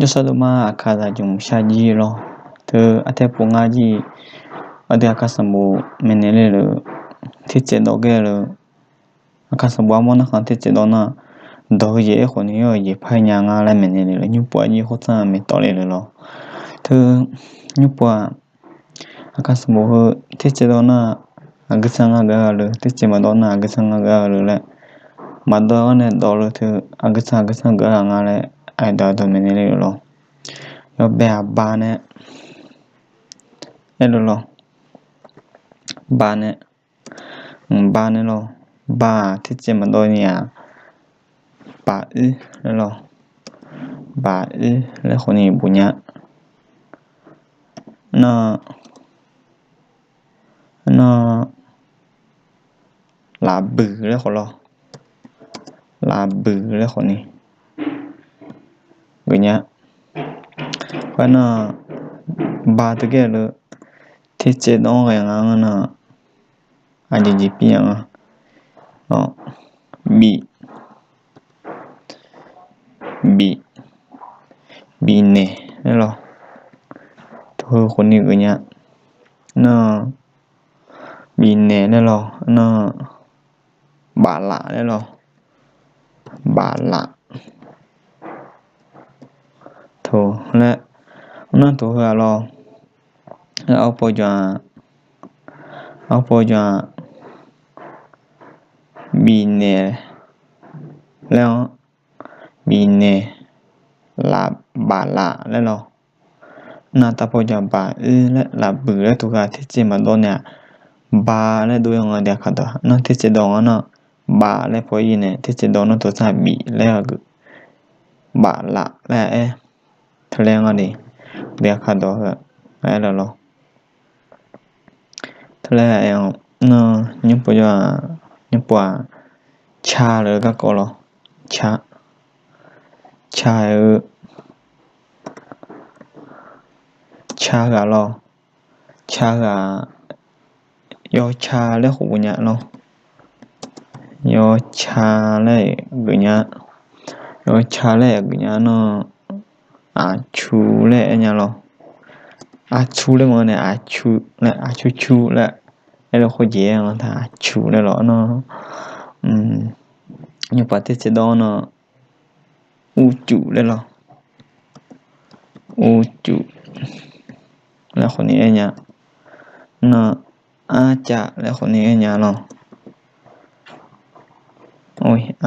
Jawˇ sha lo maˇ a hk'a daꞈ jawˬ sha jiˇ law. Teu a hteˇ po ngaˇ jiˇ, a dui a hk'aˇ suh bon meh neh le le, hteˇ ceh dawˇ geh le, a hk'aˇ suh bon a mawˇ naˇ hk'aˇ hteˇ ceh dawˇ naˇ, dawˬ hui yehˬ ehˉ k'o ni yawˇ yehˬ hpaˇ nyi ngaˇ leh meh neh le le, nyiˇ pawˆ a nyiˇ hk'oˆ caˇ meh tawˆ le le law. Teu nyiˇ pawˆ a hk'aˇ suh bon hui hteˇ ceh dawˇ naˇ, a guiˇ caˇ ngaˇ g'a le, hteˇ ceh maˇ dawˇ naˇ a guiˇ caˇ ngaˇ g'a le leh, maˇ dawˇ naˇ dawˬ le teu a guiˇ caˇ a guiˇ caˇ g'a ngaˇ leh, a dawˬ dawˬ meh neh le le law. Yawˇ beh a ba neh, ehˉ le law, ba neh, ba neh law, ba hteˇ ceh maˇ dawˇ nyi a, baˬ uiˉ le law, baˬ uiˉ leh k'o ni bon nyi a, naˇ, naˇ, laˍ buiˬ leh k'o law, laˍ buiˬ leh k'o ni g'uiˬ nyi a. K'o naˇ, ba teu geh le, hteˇ ceh dawˇ g'a ngaˇ naˇ, a jeˬ jeˬ piˇ a ngaˇ, biꞈ, biꞈ, biꞈ nehˬ le law, to hui k'o ni g'uiˬ nyi a, naˇ, biꞈ nehˬ le law, naˇ, baˬ laꞈ le law, baˬ laꞈ, to leh, naˇ to hui a law, a pa jaw, a pa jaw, biꞈ nehˬ leh, biꞈ nehˬ, laꞈ, baˬ laꞈ le law. Naˇ taˇ paw jaˇ baˬ uiˉ leh laˍ buiˬ leh to g'a hteˇ ceh maˇ dawˇ neh a, ba leh dawˇ yaˇ ngaˇ deh a hk'a dawˬ. Naˇ hteˇ ceh dawˇ ngaˇ naˇ, baˬ leh paw iˉ neh hteˇ ceh dawˇ naˇ to caˇ biꞈ leh g'a g'uiˬ, baˬ laꞈ leh ehˉ, hk'e leh ngaˇ deh, deh a hk'a dawˬ hui, ehˉ le law. Hk'e leh, naˇ, nyiˇ pawˆ a, nyiˇ pawˆ a, chaˇ le gaˇ k'awꞈ law, chaˇ, chaˇ, chaˇ g'a law, chaˇ g'a, yawˇ chaˇ leh k'oˆ g'uiˬ nyi law, yawˇ chaˇ leh g'uiˬ nyi, yawˇ chaˇ leh g'uiˬ nyi naˇ, a chu leh ehˉ nyi law, a chu leh maˇ neh a chu leh a chu chu leh, ehˉ le k'oˆ jehˬ a htaˇ a chu leh law naˇ, nyi paˍ teˇ ceh dawˇ naˇ, uˉ cuꞈ leh law, uˉ cuꞈ leh k'o ni ehˉ nyi, naˇ, aˉ caˆ leh k'o ni ehˉ nyi law,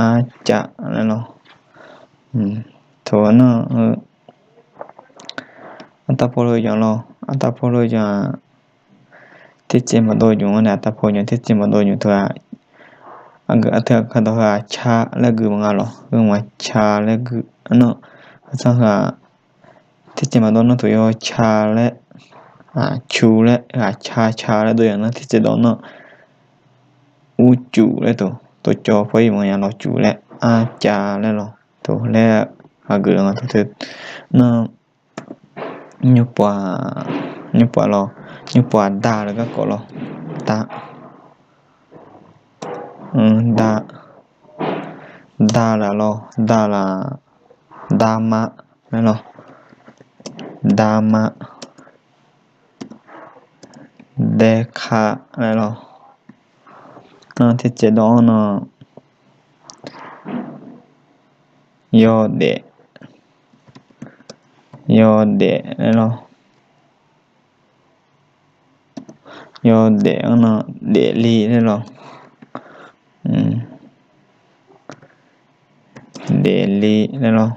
aˉ caˆ leh law, to naˇ, a taˇ paw lo yaꞈ law, a taˇ paw lo yaꞈ, teˇ ceh maˇ dawˇ yuˬ a neh a taˇ paw yaꞈ teˇ ceh maˇ dawˇ yuˬ to a, a gu a te a hk'a dawˇ hui a chaˇ leh g'uiˬ maˇ g'a law, g'uiˬ maˇ chaˇ leh g'uiˬ naˇ, a caˇ hui a teˇ ceh maˇ dawˇ naˇ to yawˇ chaˇ leh, a chu leh g'a chaˇ chaˇ leh dawˇ yaꞈ naˇ teˇ ceh dawˇ naˇ, uˉ cuꞈ leh to, to cawˬ paw iˉ maˇ yaꞈ law cuꞈ leh aˉ caˆ leh law, to leh g'a g'uiˬ law ngaˬ to te, naˇ, nyi paˍ, nyi paˍ law, nyi paˍ daˇ le gaˇ k'awꞈ law, daˇ, daˇ, daˇ laˬ law, daˇ laˬ, daˇ maˆ leh law, daˇ maˆ, deh hk'aˆ leh law, naˇ teˇ ceh dawˇ naˇ, yawˇ dehꞈ, yawˇ dehꞈ leh law, yawˇ dehꞈ naˇ, dehꞈ le leh law, dehꞈ le leh law,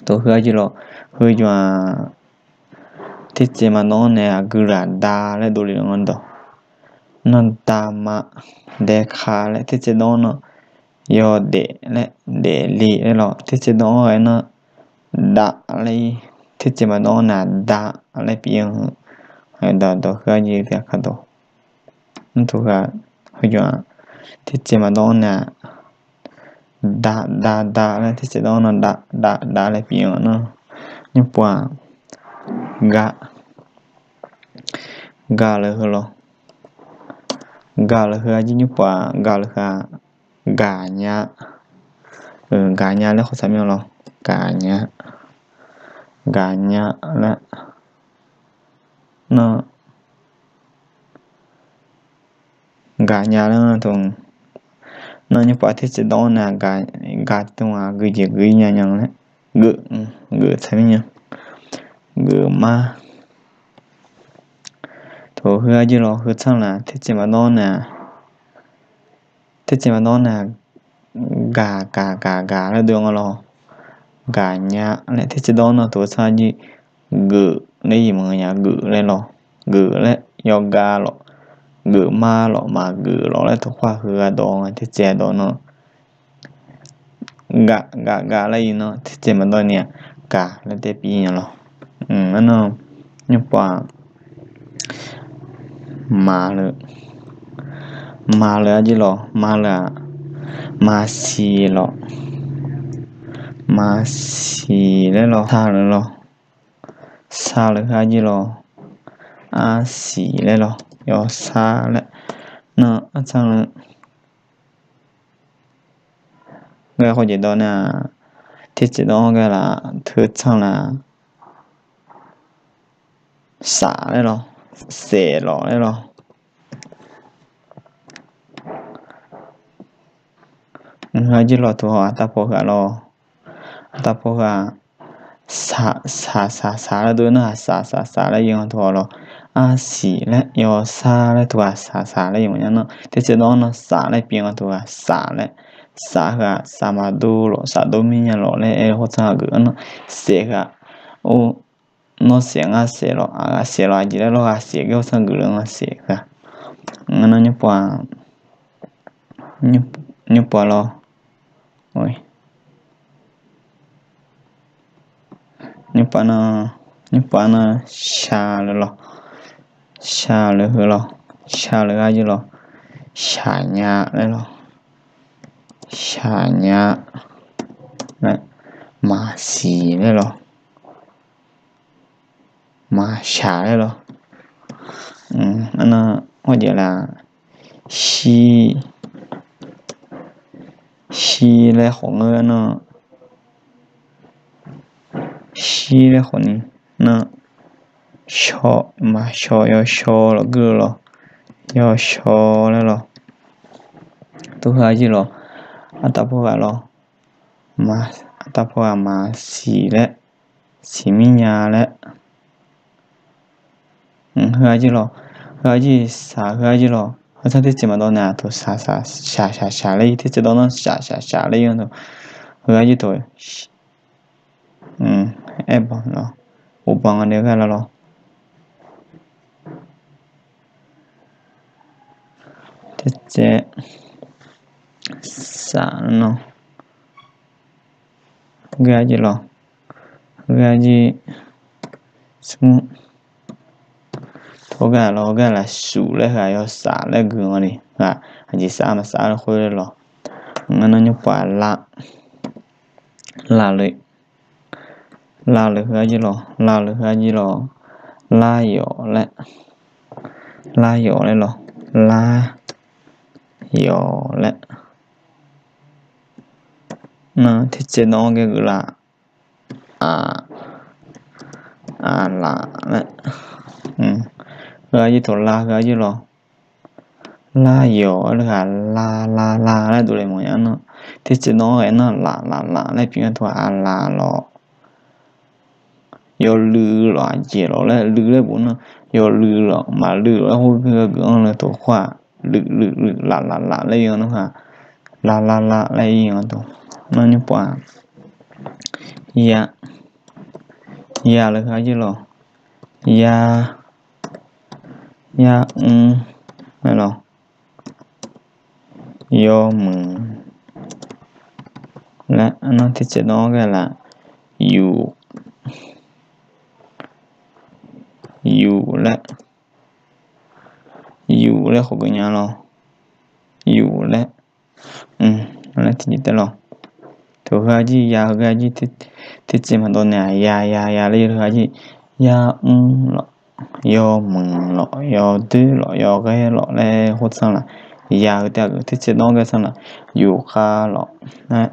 to hui a ji law, hui yaꞈ teˇ ceh maˇ dawˇ neh a g'uiˬ laˬ daˇ leh dawˇ le law ngaˇ dawˬ, naˇ daˇ maˆ, deh hk'aˆ leh teˇ ceh dawˇ naˇ, yawˇ dehꞈ leh dehꞈ le leh law teˇ ceh dawˇ g'a naˇ, daꞈ leh, teˇ ceh maˇ dawˇ naˇ daꞈ leh piˇ a, dawˬ dawˬ hui a ji teˇ hk'a dawˬ, naˇ to g'a, hui yaꞈ teˇ ceh maˇ dawˇ naˇ, daꞈ daꞈ daꞈ leh teˇ ceh dawˇ naˇ daꞈ daꞈ daꞈ leh piˇ a naˇ, nyi paˍ, gaˆ, gaˆ leh hui law, gaˆ leh hui a ji nyi paˍ gaˆ leh hui a, gaˬ nyi, gaˬ nyi leh k'o saˍ miˇ law, gaˬ nyi, gaˬ nyaˆ leh, naˆ, gaˬ nyaˆ leh naˆ, naˆ nyi paˍ teˇ ceuˬ dawˇ naˍ, gaˬ, gaˬ tuˬ a g'ui jeˬ g'ui nyaˆ nyaˆ leh, g'euꞈ, g'euꞈ ca miˇ nyaˇ, g'euꞈ maˇ. Tuˬ hui a jiˇ law, hui tcuhˉ laˬ teˇ ceuˬ maˇ dawˇ naˍ, teˇ ceuˬ maˇ dawˇ naˍ, gaˬ gaˬ gaˬ gaˬ leh dawˇ nga law, gaˬ nyaˆ leh teˇ ceuˬ dawˇ naˍ tuˬ tcuhˉ jiˇ, g'euꞈ leh yiˬ maˬ yaꞈ g'euꞈ leh law, g'euꞈ leh yawˇ gaˇ lawꞈ, g'euꞈ maˇ lawꞈ maˍ g'euꞈ lawꞈ leh tuˬ hk'aˇ hui g'a dawˇ ngaˬ teˇ ceuˬ dawˇ naˍ, gaˬ gaˬ gaˬ leh yiˬ naˆ teˇ ceuˬ maˇ dawˇ naˍ, gaˬ leh teˇ piˇ nyi law. Naˆ nyi paˍ maˍ leh, maˍ leh a jiˇ law, maˍ leh a, maˍ shiˍ lawꞈ, maˍ shiˍ leh law, shaˍ leh law, shaˍ leh hui a jiˇ law, a shiˍ leh law, yawˇ shaˍ leh, naˆ a tcuhˉ leh g'a k'awꞈ jehˬ dawˇ naˍ, teˇ ceuˬ dawˇ gaˇ laˬ, hteˇ tcuhˉ laˬ, shaˍ leh law, shehˍ lawꞈ leh law. Ngaˬ hui a jiˇ law tuˬ a taˇ hpawˇ g'a law, a taˇ hpawˇ g'a, shaˍ shaˍ shaˍ leh dawˇ naˍ, shaˍ shaˍ shaˍ leh yiˬ ngaˬ tuˬ a law, a shiˍ leh yawˇ shaˍ leh tuˬ g'a shaˍ shaˍ leh yiˬ maˬ yaꞈ naˆ teˇ ceuˬ dawˇ naˍ, shaˍ leh piˇ ngaˬ tuˬ g'a shaˍ leh, shaˍ g'a shaˍ maˍ dawˇ lawꞈ, shaˍ dawˇ miˇ nyaˇ lawꞈ leh e k'oˆ tcuhˉ g'euꞈ naˆ, shehˍ g'a, oˇ, nawˇ shehˍ ngaˇ shehˍ lawꞈ, a g'a shehˍ lawꞈ a jiˬ leh lawˇ g'a shehˍ g'euꞈ k'oˆ tcuhˉ g'euꞈ leh ngaˇ shehˍ g'a. Naˆ nyi paˍ, nyi paˍ law, nyi paˍ naˆ, nyi paˍ naˆ shaˍ leh law, shaˍ leh hui law, shaˍ leh g'a jiˇ law, shaˍ nyaˆ leh law, shaˍ nyaˆ leh, maˍ shiˍ leh law, maˍ shaˍ leh law. Naˆ nyi, k'awꞈ jehˬ laˬ, shiˍ, shiˍ leh k'awꞈ ngaˬ hui naˆ, shiˍ leh k'awꞈ nyi naˆ, shaw, maˍ shaw, yawˇ shaw lawꞈ g'euˆ law, yawˇ shaw leh law. Tuˬ hui a jiˇ law, a taˇ hpawˇ g'a law, a taˇ hpawˇ g'a maˍ shiˍ leh, shiˍ miˇ nyaˇ leh, hui a jiˇ law, hui a jiˇ shaˍ, hui a jiˇ law, hui tcuhˉ teˇ ceuˬ maˇ dawˇ naˍ tuˬ shaˍ shaˍ shaˍ shaˍ leh yiˬ teˇ ceuˬ dawˇ naˍ, shaˍ shaˍ shaˍ leh yiˬ tuˬ, hui a jiˇ tuˬ, ehˉ baˬ law, oˇ baˬ ngaˬ nyi g'a law law. Teˇ ceuˬ shaˍ naˆ, g'a jiˇ law, g'a jiˇ, suhˉ, hto gaˇ law gaˇ laˬ shuˍ leh g'a yawˇ shaˍ leh g'euꞈ a le, a jiˬ shaˍ maˇ shaˍ leh k'oˆ leh law. Naˆ nyi paˍ laˆ, laˆ leh, laˆ leh hui a jiˇ law, laˆ leh hui a jiˇ law, laˇ yawˬ leh, laˇ yawˬ leh law, laˇ yawˬ leh, naˆ teˇ ceuˬ dawˇ geh g'euꞈ laˬ, a, a laˬ leh, hui a jiˇ tuˬ laˇ, hui a jiˇ law, laˇ yawˬ leh g'a, la la la leh dawˇ leh maˬ yaꞈ naˆ, teˇ ceuˬ dawˇ geh naˆ laꞈ laꞈ laꞈ leh piˇ a tuˬ a laˬ law. Yawˇ leuˬ lawꞈ a jehˬ lawꞈ leh leuˬ leh bon naˆ, yawˇ leuˬ lawꞈ maˍ leuˬ lawꞈ leh k'oˆ g'euꞈ a le tuˬ hk'aˇ, leuˬ leuˬ leuˬ laꞈ laꞈ laꞈ leh yiˬ a naˆ, la la la leh yiˬ a tuˬ. Naˆ nyi paˍ, yaꞈ, yaꞈ leh hui a jiˇ law, yaˇ, yaˇ mvuhˇ leh law, yawˇ meuˍ leh naˆ teˇ ceuˬ dawˇ geh laˬ, yuˬ, yuˬ leh, yuˬ leh k'awꞈ g'euꞈ nyi law, yuˬ leh, leh teˇ nyi teˇ law, tuˬ hui a jiˇ yaˇ, hui a jiˇ teˇ ceuˬ maˇ dawˇ naˍ, yaˇ yaˇ yaˇ leh hui a jiˇ, yaˇ mvuhˇ lawꞈ, yawˇ meuˍ lawꞈ, yawˇ duiˉ lawꞈ, yawˇ g'ehˇ lawꞈ leh k'oˆ tcuhˉ laˬ, yaˇ hui teˇ g'uˬ teˇ ceuˬ dawˇ geh tcuhˉ laˬ, yuˬ k'a lawꞈ leh